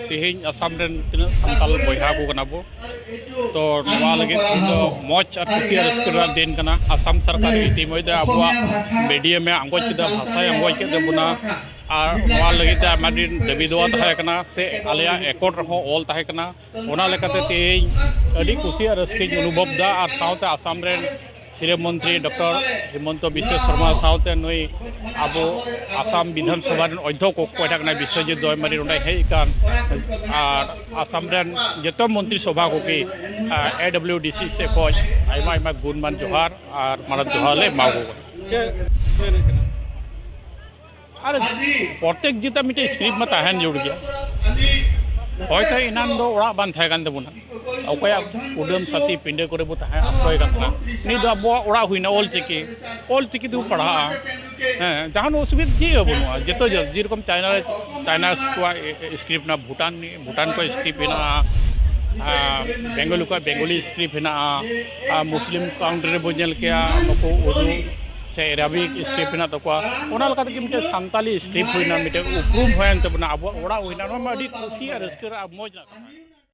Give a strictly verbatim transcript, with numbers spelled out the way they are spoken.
ᱛᱮᱦᱮᱧ ᱟᱥᱟᱢ ᱨᱮᱱ ᱛᱤᱱᱟᱹᱜ ᱥᱟᱱᱛᱟᱲ ᱵᱚᱭᱦᱟ ᱠᱚ ᱠᱟᱱᱟ ᱵᱚ, ᱛᱚ ᱱᱚᱣᱟ ᱞᱟᱹᱜᱤᱫ ᱤᱧ ᱫᱚ ᱢᱚᱡᱽ ᱟᱨ ᱠᱩᱥᱤ ᱟᱨ ᱨᱟᱹᱥᱠᱟᱹ ᱨᱮᱱᱟᱜ ᱫᱤᱱ ᱠᱟᱱᱟ᱾ ᱟᱥᱟᱢ ᱥᱚᱨᱠᱟᱨ ᱤᱛᱤᱢᱚᱫᱷᱮ ᱟᱵᱚᱣᱟᱜ ᱢᱤᱰᱤᱭᱟᱢ ᱮ ᱟᱸᱜᱚᱪ ᱠᱮᱫᱟ, ᱵᱷᱟᱥᱟᱭ ᱟᱸᱜᱚᱪ ᱠᱮᱫ ᱛᱟᱵᱚᱱᱟ, ᱟᱨ ᱱᱚᱣᱟ ᱞᱟᱹᱜᱤᱫ ᱛᱮ ᱟᱭᱢᱟ ᱫᱤᱱ ᱫᱟᱹᱵᱤ ᱫᱚᱣᱟ ᱛᱟᱦᱮᱸ ᱠᱟᱱᱟ ᱥᱮ ᱟᱞᱮᱭᱟᱜ ᱮᱠᱚᱴ ᱨᱮᱦᱚᱸ ᱚᱞ ᱛᱟᱦᱮᱸ ᱠᱟᱱᱟ᱾ ᱚᱱᱟ ᱞᱮᱠᱟᱛᱮ ᱛᱮᱦᱮᱧ ᱟᱹᱰᱤ ᱠᱩᱥᱤ ᱟᱨ ᱨᱟᱹᱥᱠᱟᱹᱧ ᱚᱱᱩᱵᱷᱚᱵ ᱫᱟ, ᱟᱨ ᱥᱟᱶᱛᱮ ᱟᱥᱟᱢ ᱨᱮᱱ ᱥᱤᱨᱟᱹ ᱢᱚᱱᱛᱨᱤ ᱰᱚᱠᱴᱚᱨ ᱦᱤᱢᱚᱱᱛᱚ ᱵᱤᱥᱥᱚ ᱥᱚᱨᱢᱟ ᱥᱟᱶᱛᱮ ᱱᱩᱭ ᱟᱵᱚ ᱟᱥᱟᱢ ᱵᱤᱫᱷᱟᱱ ᱥᱚᱵᱷᱟ ᱨᱮᱱ ᱚᱫᱽᱫᱷᱚᱠᱚ ᱚᱠᱚᱭᱴᱟᱜ ᱠᱟᱱᱟᱭ, ᱵᱤᱥᱥᱚᱡᱤᱛ ᱫᱚᱭᱢᱟᱨᱤ, ᱱᱚᱸᱰᱮ ᱦᱮᱡ ᱟᱠᱟᱱ, ᱟᱨ ᱟᱥᱟᱢ ᱨᱮᱱ ᱡᱚᱛᱚ ᱢᱚᱱᱛᱨᱤ ᱥᱚᱵᱷᱟ ᱠᱚᱜᱮ, ᱟ, ᱮ ᱰᱟᱵᱽᱞᱤᱭᱩ ᱰᱤ ᱥᱤ ᱥᱮᱫ ᱠᱷᱚᱱ ᱟᱭᱢᱟ ᱟᱭᱢᱟ ᱜᱩᱱᱢᱟᱱ ᱡᱚᱦᱟᱨ ᱟᱨ ᱢᱟᱱᱚᱛ ᱡᱚᱦᱟᱨ ᱞᱮ ᱮᱢᱟ ᱠᱚ ᱠᱟᱱᱟ᱾ ᱪᱮᱫ ᱢᱮᱱᱮᱫ ᱠᱟᱱᱟ? ᱟᱨ ᱯᱨᱚᱛᱮᱠ ᱡᱟᱹᱛᱟᱜ ᱢᱤᱫᱴᱮᱡ ᱥᱠᱨᱤᱯᱴ ᱢᱟ ᱛᱟᱦᱮᱱ ᱡᱟᱹᱨᱩᱲ ᱜᱮᱭᱟ᱾ ᱦᱚᱭᱛᱳ ᱮᱱᱟᱱ ᱫᱚ ᱚᱲᱟᱜ ᱵᱟᱝ ᱛᱟᱦᱮᱸ ᱠᱟᱱ ᱛᱟᱵᱚᱱᱟ, ᱚᱠᱚᱭᱟᱜ ᱠᱩᱰᱟᱹᱢ ᱥᱟᱛᱮ ᱯᱤᱸᱰᱟᱹ ᱠᱚᱨᱮ ᱵᱚ ᱛᱟᱦᱮᱸ ᱟᱥᱨᱚᱭ ᱠᱟᱱ ᱛᱟᱦᱮᱱᱟ, ᱱᱤᱛ ᱫᱚ ᱟᱵᱚᱣᱟᱜ ᱚᱲᱟᱜ ᱦᱩᱭᱱᱟ, ᱚᱞ ᱪᱤᱠᱤ, ᱚᱞ ᱪᱤᱠᱤ ᱛᱮᱵᱚ ᱯᱟᱲᱦᱟᱜᱼᱟ᱾ ᱦᱮᱸ, ᱡᱟᱦᱟᱱ ᱚᱥᱩᱵᱤᱫᱷᱟ ᱪᱮᱫ ᱦᱚᱸ ᱵᱟᱹᱱᱩᱜᱼᱟ᱾ ᱡᱚᱛᱚ ᱡᱟᱹᱛ ᱡᱮᱨᱚᱠᱚᱢ ᱪᱟᱭᱱᱟ ᱨᱮ, ᱪᱟᱭᱱᱟ ᱠᱚᱣᱟᱜ ᱥᱠᱨᱤᱯᱴ ᱦᱮᱱᱟᱜᱼᱟ, ᱵᱷᱩᱴᱟᱱ, ᱵᱷᱩᱴᱟᱱ ᱠᱚᱣᱟᱜ ᱥᱠᱨᱤᱯᱴ ᱦᱮᱱᱟᱜᱼᱟ, ᱟᱨ ᱵᱮᱝᱜᱚᱞᱤ ᱠᱚᱣᱟᱜ ᱵᱮᱝᱜᱚᱞᱤ ᱥᱠᱨᱤᱯᱴ ᱦᱮᱱᱟᱜᱼᱟ, ᱟᱨ ᱢᱩᱥᱞᱤᱢ ᱠᱟᱱᱴᱨᱤ ᱨᱮᱵᱚ ᱧᱮᱞ ᱠᱮᱭᱟ, ᱱᱩᱠᱩ ᱩᱨᱫᱩ ᱥᱮ ᱮᱨᱟᱵᱤᱠ ᱥᱠᱨᱤᱯᱴ ᱦᱮᱱᱟᱜ ᱛᱟᱠᱚᱣᱟ᱾ ᱚᱱᱟ ᱞᱮᱠᱟ ᱛᱮᱜᱮ ᱢᱤᱫᱴᱮᱱ ᱥᱟᱱᱛᱟᱞᱤ ᱥᱠᱨᱤᱯᱴ ᱦᱩᱭᱱᱟ, ᱢᱤᱫᱴᱮᱱ ᱩᱯᱨᱩᱢ ᱦᱩᱭᱮᱱ ᱛᱟᱵᱚᱱᱟ, ᱟᱵᱚᱣᱟᱜ ᱚᱲᱟᱜ ᱦᱩᱭᱱᱟ᱾ ᱱᱚᱣᱟ ᱢᱟ ᱟᱹᱰᱤ ᱠᱩᱥᱤ ᱟᱨ ᱨᱟᱹᱥᱠᱟᱹ ᱨᱮᱱᱟᱜ ᱢᱚᱡᱽ ᱨᱮᱱᱟᱜ ᱠᱟᱛᱷᱟ᱾